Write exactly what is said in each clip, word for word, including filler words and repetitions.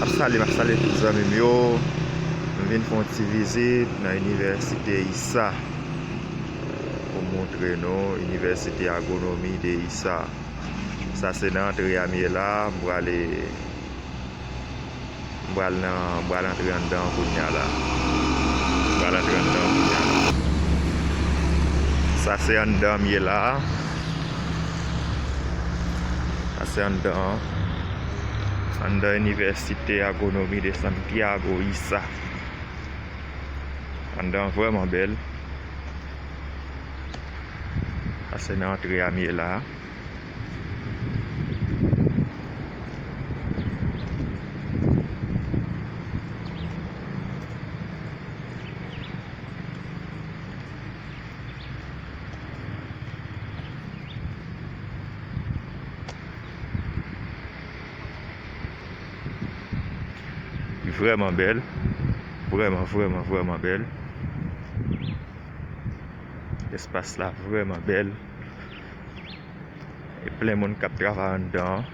M ap salye, m ap salye tout zanmi m yo. M vin fè yon ti vizit nan inivèsite isa pou m montre nou inivèsite agwonomi de isa. Sa se nan antre a m ye la, m prale M pral nan, m pral antre anndan kounye a la. M pral antre anndan kounye a la. Sa se anndan m ye la. Sa se anndan, anndan Inivèsite Agwonomi de Santiago isa. Anndan vrèman bèl. Sa se nan antre a m ye la. Li vrèman bèl. Vrèman, vrèman, vrèman bèl. Espas la vrèman bèl. E plen moun k ap travay anndan an.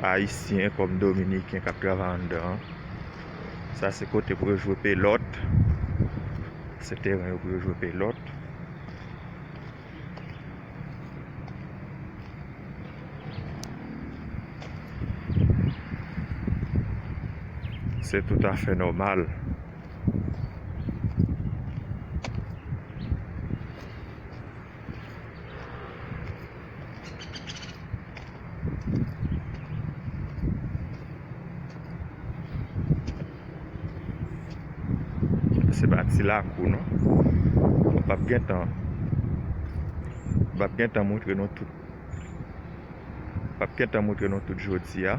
Ayisyen kòm Dominiken k ap travay anndan an. Sa se kote pou yo jwe pelòt. Se teren yo pou yo jwe pelòt. Se toutafè nòmal. Se pa ti lakou non. M p ap gentan, m p ap gentan montre nou tout. M p ap gentan montre nou tout jodi a.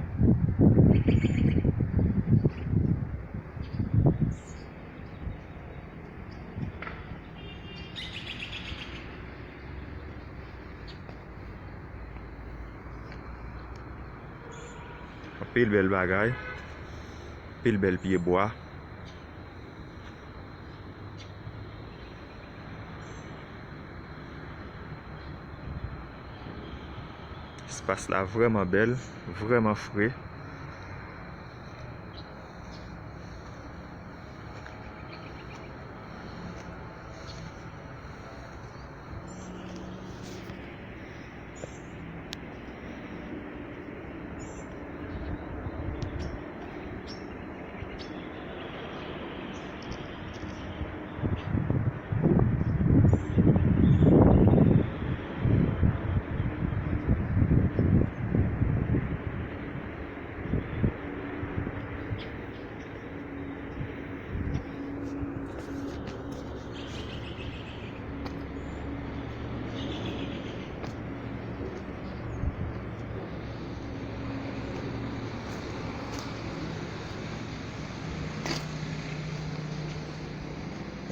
Anpil bèl bagay, anpil bèl pyebwa. Espas la vrèman bèl, vrèman fre.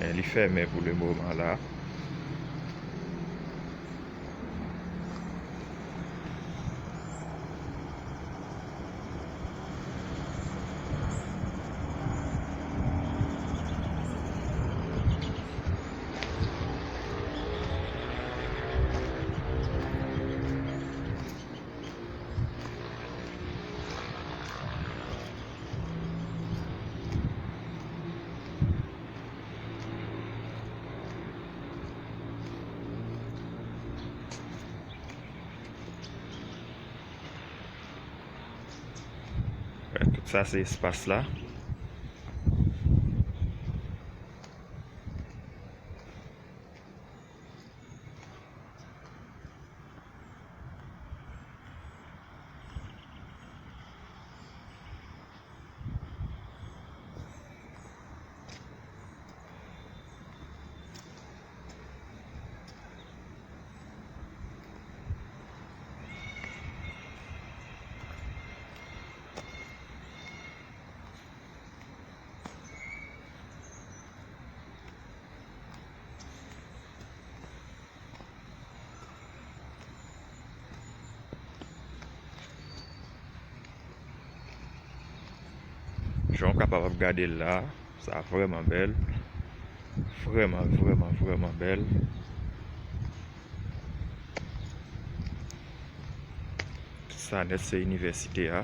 Men li fèmen pou le moman la. Tout sa se espas la. Jan w kapab ap gade l la, sa vrèman bèl. Vrèman, vrèman, vrèman bèl. Sa nèt se inivèsite a.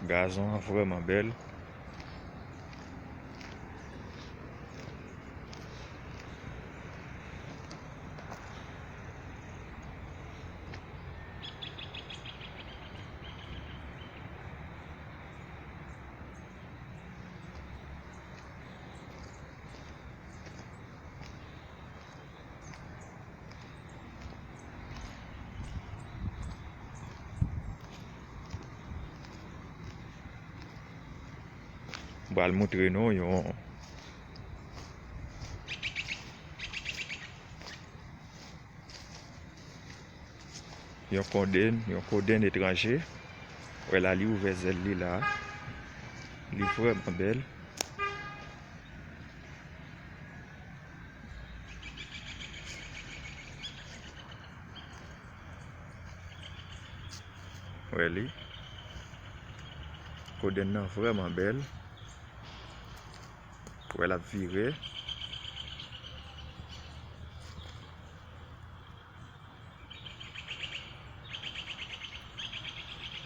Gazon an vrèman bèl. M pral montre nou yon, yon kodenn, yon kodenn etranje. Wè la, li ouvè zèl li la. Li vrèman bèl. Wè li. Kodenn nan vrèman bèl. Wè l ap vire.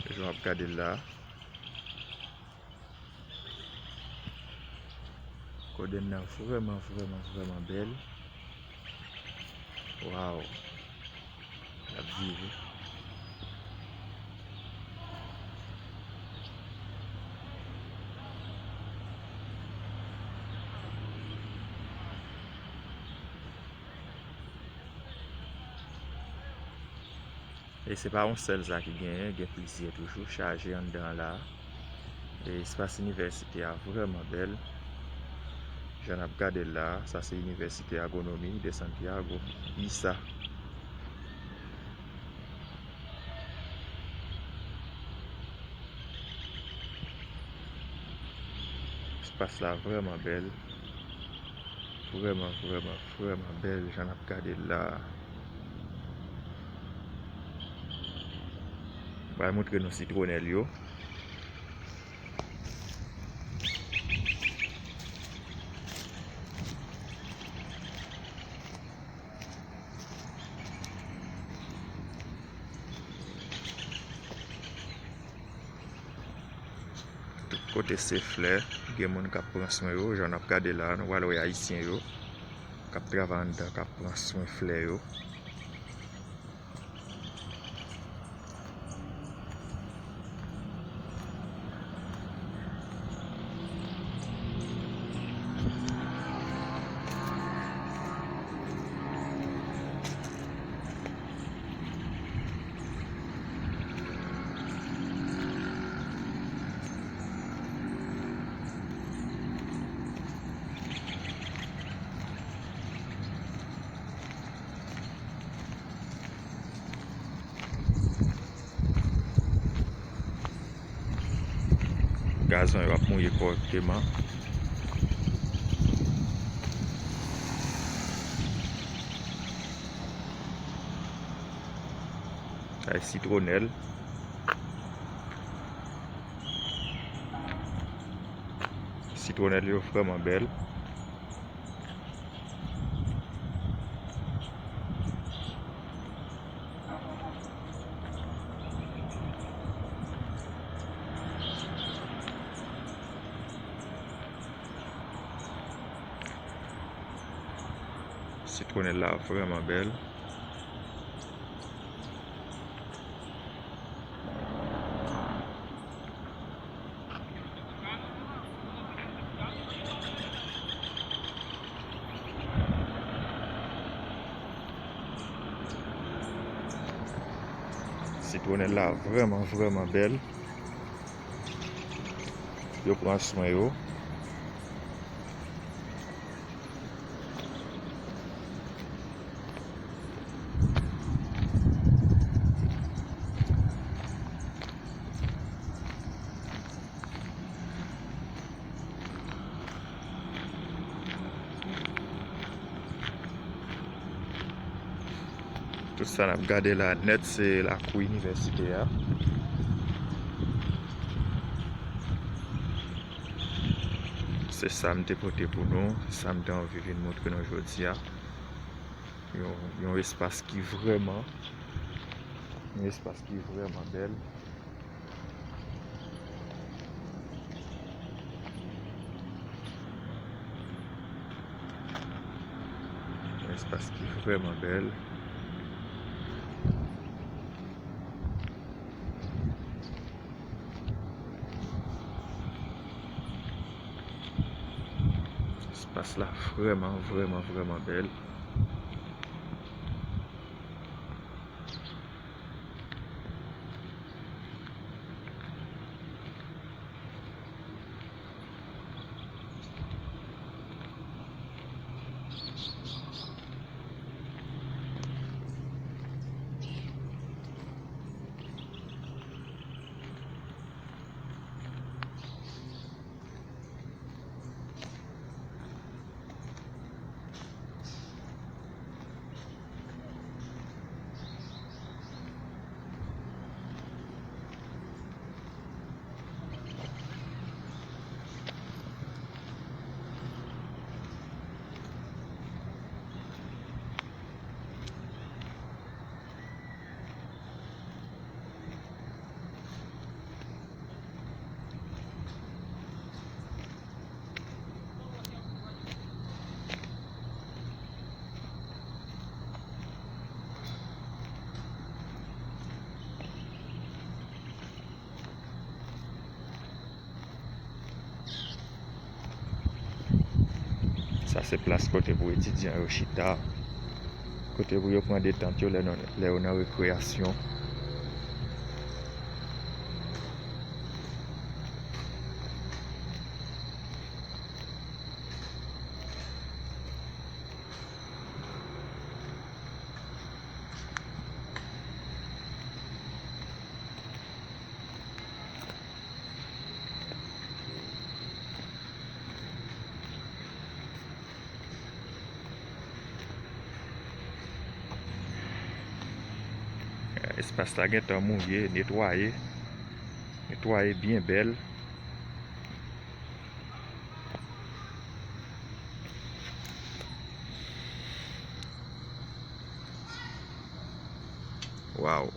Jan w ap gade l la. Kodenn nan vrèman, vrèman, vrèman bèl. Waw. L ap vire. E se pa yon sèl sa ki genyen, gen plizyè toujou chaje anndan an la. E espas inivèsite a vrèman bèl. Jan n ap gade l la, sa se Inivèsite Agwonomi de Santiago, isa. Espas la vrèman bèl. Vrèman, vrèman, vrèman bèl jan n ap gade l la. M pral montre nou sitwonèl yo. Tout kote se flè, gen moun k ap pran swen yo, jan n ap gade la, nou pral wè ayisyen yo k ap travay anndan, k ap pran swen flè yo. Gazon yo ap mouye kòrèkteman. Sa e sitwonèl. Sitwonèl yo vrèman bèl. Sitwonèl la vrèman bèl. Sitwonèl la vrèman, vrèman bèl. Yo pran swen yo. Tout sa n ap gade la nèt, se lakou inivèsite a. Se sa m te pote pou nou, se sa m te anvi vin montre nou jodi a. Yon, yon espas ki vrèman, yon espas ki vrèman bèl. Espas ki vrèman bèl. Espas la vrèman, vrèman, vrèman bèl. Sa se plas kote pou etidyan yo chita, kote pou yo pran detant yo lè nan, lè yo nan rekreyasyon. Espas la gentan mouye, netwaye. Netwaye byen bèl. Waw.